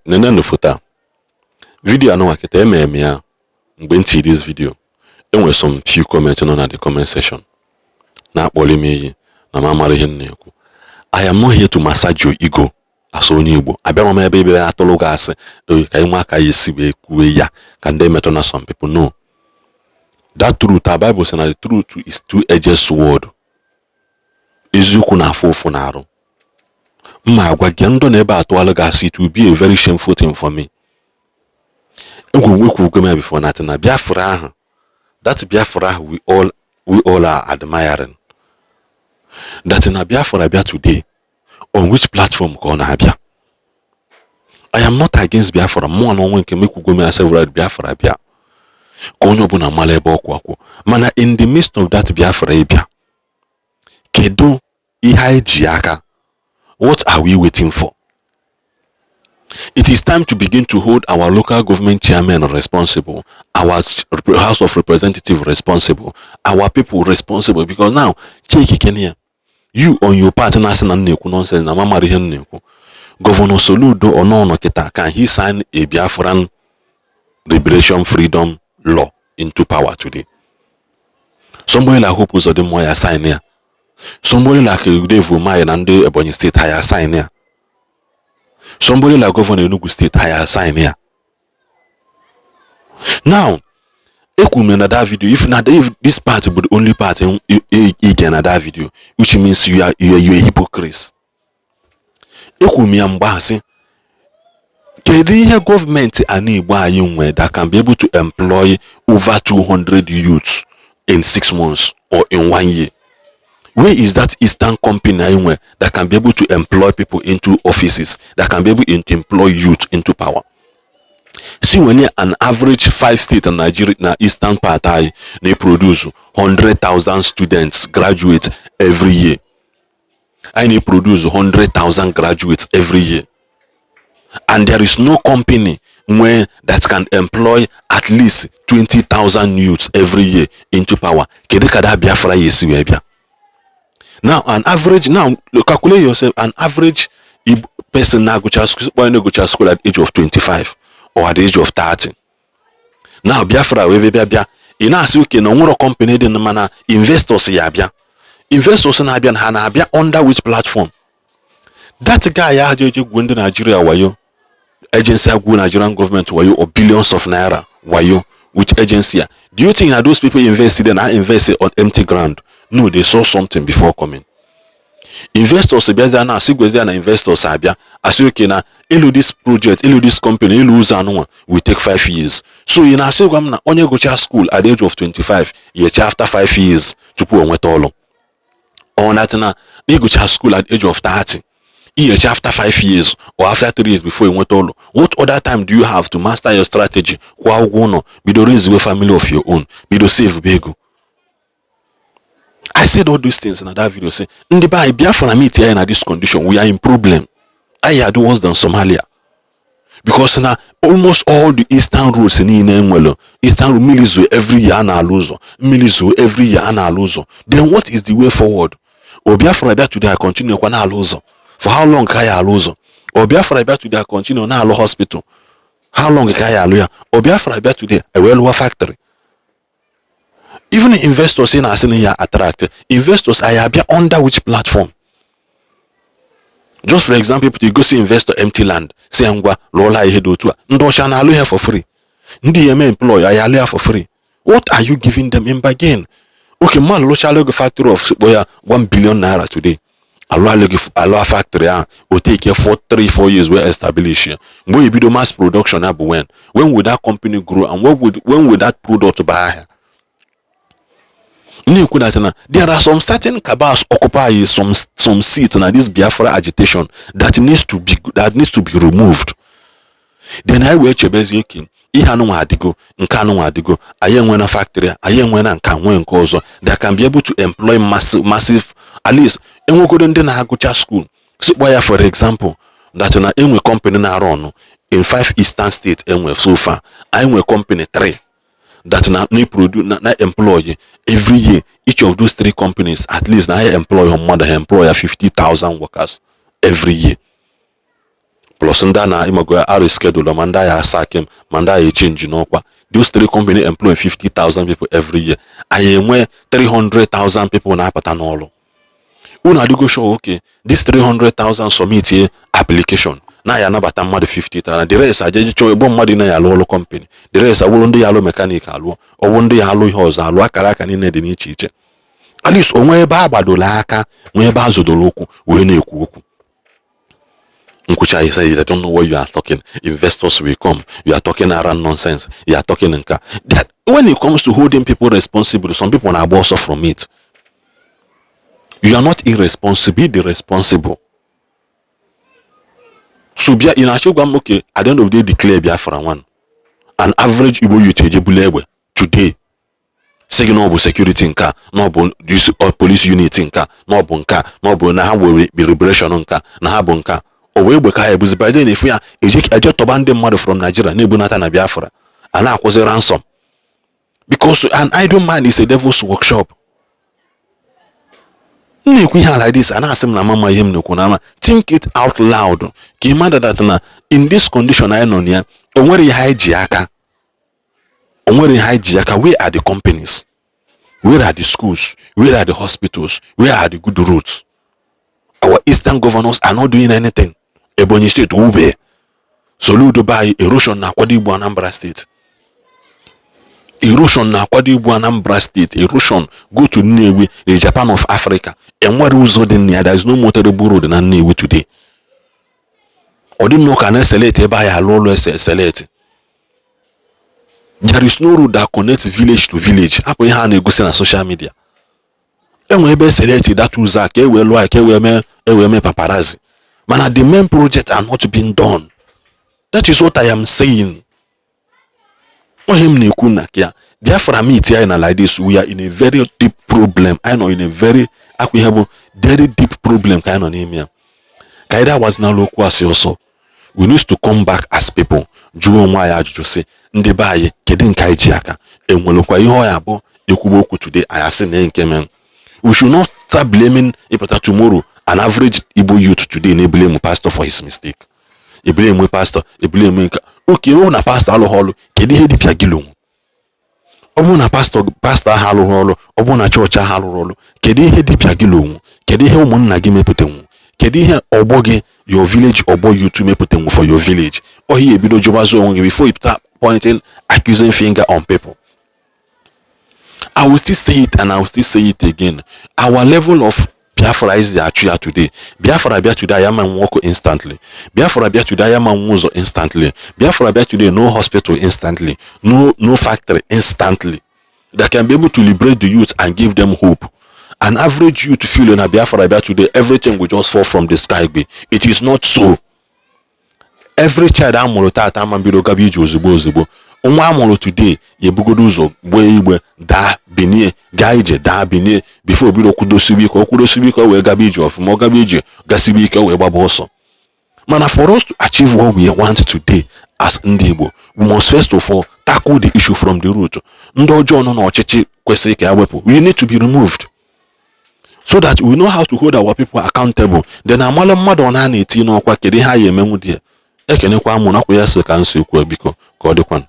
Nenenu foto a, video anụnwa kịta emere m ya. Mgbe m tiri this video, enwere some few comment nọ na the comment section na-akpọrọ m iyi na m amara ihe m na-ekwu. I am not here to massage your ego as onye Igbo. Abịara m ebe ebe atụrụ gị asị ka anyị nwa aka ya esi wee kwuo ya ka ndị metụ na some people no that truth. Our Bible sị na the truth is two-edged sword. Eziokwu na-afụ ụfụ na-arụ mma. Agwa gị ndụ na ebe atụalụ gị asị, it will be a very shameful thing for me. Ekwugo m ya before na Biafra ahụ, that Biafra ahụ we all are admiring, that na Biafra bịa today, on which platform ka ọ na-abịa? I am not against Biafra. Mụnwa na onwe nke m, ekwugo m ya several. Biafra bịa, ka onye ọbụla mara ebe ọkwụ akwụ. Mana in the midst of that Biafra ịbịa, kedu ihe anyị ji aka? What are we waiting for? It is time to begin to hold our local government chairman responsible, our House of Representative responsible, our people responsible, because now check Kenya. You on your part na-asị na m na-ekwu nonsense, na mara ihe m na-ekwu. Governor Soludo ọnọnọ kịta, can he sign a Biafran liberation freedom law into power today? Somebody like Hope Uzodimma ya sign ya. Somebody like Dave Umahi na ndị Ebonyi State ha ya sign ya. Somebody like Governor Enugu State ha ya sign ya. Now ekwuru m na that video, if this part bụ the only part ị get na that video, which means you are a hypocrite. Ekwuru m ya mgbe ahụ sị, kedu ihe gọọmenti ana Igbo anyị nwee that can be able to employ over 200 youths in 6 months or in one year? Where is that eastern company anyị nwe that can be able to employ people into offices, that can be able to employ youth into power? See, when an average five state in Nigeria na eastern part anyị na-produce 100,000 students graduate every year, anyị na-produce 100,000 graduates every year, and there is no company where that can employ at least 20,000 youths every year into power, kedu ka that Biafra ya esi wee bịa? Now an average, now calculate yourself, an average person na-agụcha school, onye na-agụcha school at age of 25 or at the age of 30 now, Biafra wee bịa bịa, ị na-asị oke na onwero company dị, mana investors ya abịa. Investors na-abịa, ha na-abịa under which platform? That guy ahụ eje gwuo ndị Nigeria wayo, agency agwụ Nigerian government wayo or billions of naira wayo with agency a, do you think na those people invest there na invest on empty ground? No, they saw something before coming. Investors bịazịa na asị gwezia na investors abịa, asị oke na ịlụ this project, ịlụ this company, ịlụ ụzọ anụnwa will take 5 years. So ị na-asị gwa m na onye gụchaa school at the age of 25 ya eche after 5 years tupu o nweta ọlụ? Ọ na ịgụcha school at the age of 30, iyeche after 5 years or after 3 years before ị nweta ụlọ? What other time do you have to master your strategy, kwụọ ụgwọ ụlọ, bido raise family of your own, bido save ego? I said all those things na that video, say ndị be anyị, Biafra meet anyị na this condition, we are in problem. Anyị are worse than Somalia, because na almost all the eastern roads niile enwere, eastern road, mmiri zoo every year a na-alụ ụzọ, mmiri zoo every year a na-alụ ụzọ. Then what is the way forward? O Biafra bịa today, I continue kwa na-alụ ụzọ, for how long ka ya alụ ụzọ? O Biafra bịa today, I continue na-alụ hospital, how long ka ya alụ ya? O Biafra bịa today, ewee lụwa factory. Even investors ị na-asị na ya attract investors, anyị abịa under which platform? Just for example, pụta igosi investor empty land, si ya ngwa lụọla ihe dị otu a. Ndị ọcha na-alụ ihe for free, ndị ya eme employ anyị alụ ya for free. What are you giving them in bargain? Okay, mmadụ lụchala gị factory of kpọ ya 1 billion naira today, alụalụ gị alụa factory ahụ, o take 4 3 4 years wee establish ya. Mgbe o ebido mass production ya bụ when will that company grow and when will that product buy ahịa? Na-ekwu na there are some certain cabals occupy some seat na this Biafra agitation that needs to be removed. Then anyị wee chebezie oke ihe anụnwa adịgo, nke anụnwa adịgo, anyị enwe na factory, anyị enwe na nka, nwee nke ọzọ that can be able to employ massive, at least enwegodo ndị na-agụcha school. Sikpọ ya, for example, that na enwe company na-arụ ọnụ in five eastern states enwe so far, anyị nwe company three that na produce na employ every year. Each of those three companies, at least na ha employ mmadụ, ha employ ya 50,000 workers every year. Plus ndị a na-ịmago arụ schedule, ma ndị agha asack m, ma ndị agha echange n'ọkwa. Those three company employ 50,000 people every year. Anyị enwe 300,000 people na-apụta n'ọrụ. Unu adịgo sure, okay, this 300,000 submit application na ya anabata mmadụ 50,000, the rest ajeje chọọ egbo mmadụ na ya alụ ọrụ company, the rest awụrụ ndị ya alụ mechanic, alụọ ọwụ ndị ya alụ ihe ọzọ, alụ akara aka niile dị n'iche iche. At least onwe ebe a gbadoro aka, nwee ebe a zọdoro ụkwụ wee na-ekwu okwu. Nkwucha, you say, "I don't know what you are talking. Investors will come. You are talking around nonsense. You are talking nka." That when it comes to holding people responsible, some people na-agba ọsọ from it. You are not irresponsible, be the responsible. So bịa, ị na-achọ ịgwa m, okay, at the end of the day, declare Biafra one, an average Igbo youth ejebula egbe today, sị gị na ọ bụ security nke a, na ọ bụ this police unit nke a, na ọ bụ nke a, na ọ bụ na ha were liberation nke a, na ha bụ nke a, o wee egbe ka ha ebuzi. By then efu ya eje tọba ndị mmadụ from Nigeria na-ebunata na Biafra, a na-akwụzi ransom, because an idle man is a devil's workshop. M na-ekwu ihe like this, a na-asị m na mama ihe m na-ekwu na ama. Think it out loud ka ị mada that na in this condition anyị nọ na ya, o nwere ihe anyị ji aka, o nwere ihe anyị ji aka. Where are the companies? Where are the schools? Where are the hospitals? Where are the good roads? Our eastern governors are not doing anything. Ebonyi State wube Soludo be anyị, erosion na-akwado igbu Anambra State, erosion na-akwado igbu Anambra State, erosion. Go to Nnewi, the Japan of Africa, enwere ụzọ dị na ya. There is no motorable road na Nnewi today. Ọ dị nnọọ ka na-eselect ebe anyị alụ ụlọ ese eselect. There is no road that connects village to village. Hapụ ihe a na-egosi na social media. Enwe ebe select that ụzọ a ka e wee lụọ ya, ka e wee mee paparazzi, mana the main project are not being done. That is what I am saying. Onye m na-ekwu na ya Biafra meet anyị na like this, we are in a very deep problem. Anyị nọ in a very akwa ihe bụ very deep problem ka anyị nọ n'ime ya. Ka anyị agbazinala okwu asị ọsọ. We need to come back as people, jụọ onwe anyị ajụjụ, sị ndị be anyị, kedu nke anyị ji aka? Enwelekwa ihe ọ ya bụ ekwugbo okwu today, anyị asị na nke mere. We should not start blaming. Ịpụta tomorrow, an average Igbo youth today na-eblame pastor for his mistake, eblame pastor, eblame nke oke ọ na pastor alụghị ọrụ. Kedu ihe dibịa gị lonwu? Ọ bụrụ na pastor ahụ alụghị ọrụ, ọ bụrụ na chọọchị ahụ alụrụ ọrụ, kedu ihe dibịa gị lonwu? Kedu ihe ụmụnna gị mepụtanwu? Kedu ihe ọgbọ gị, your village ọgbọ youth mepụtanwu for your village? Ọhịa ebido jụbazi onwe gị before you start pointing accusing finger on people. I will still say it and I will still say it again. Our level of Biafra is achụ ya today. Biafra bịa today, ya ma nwe ọkụ instantly. Biafra bịa today, ya ma nwe ụzọ instantly. Biafra bịa today, no hospital instantly, no factory instantly that can be able to liberate the youth and give them hope. An average youth feel na Biafra bịa today, everything will just fall from the sky. Be it is not so. Every child amụrụ tata ama mbido gaba ije ozugbo ozugbo. Nwa amụrụ today ebugodo ụzọ gbee igbe, daa, binie, gaa ije, daa, binie, before bido kwudosibe ike. Ọ kwudosibe ike, o wee gaba ije ọfụma. Ọ gaba ije, gasibe ike, o wee gbaba ọsọ. Mana for us to achieve what we want today as ndị Igbo, we must first of all tackle the issue from the root. Ndị ọjọọ nọ n'ọchịchị kwesịrị ka ya wepụ. We need to be removed so that we know how to hold our people accountable. Then amalụ mmadụ ọ na-eti n'ọkwa, kedu ihe a ya emenwu dị ya. Ekenekwa mụ nakwa ya sị ka nso ekwu. Biko, ka ọ dịkwanụ.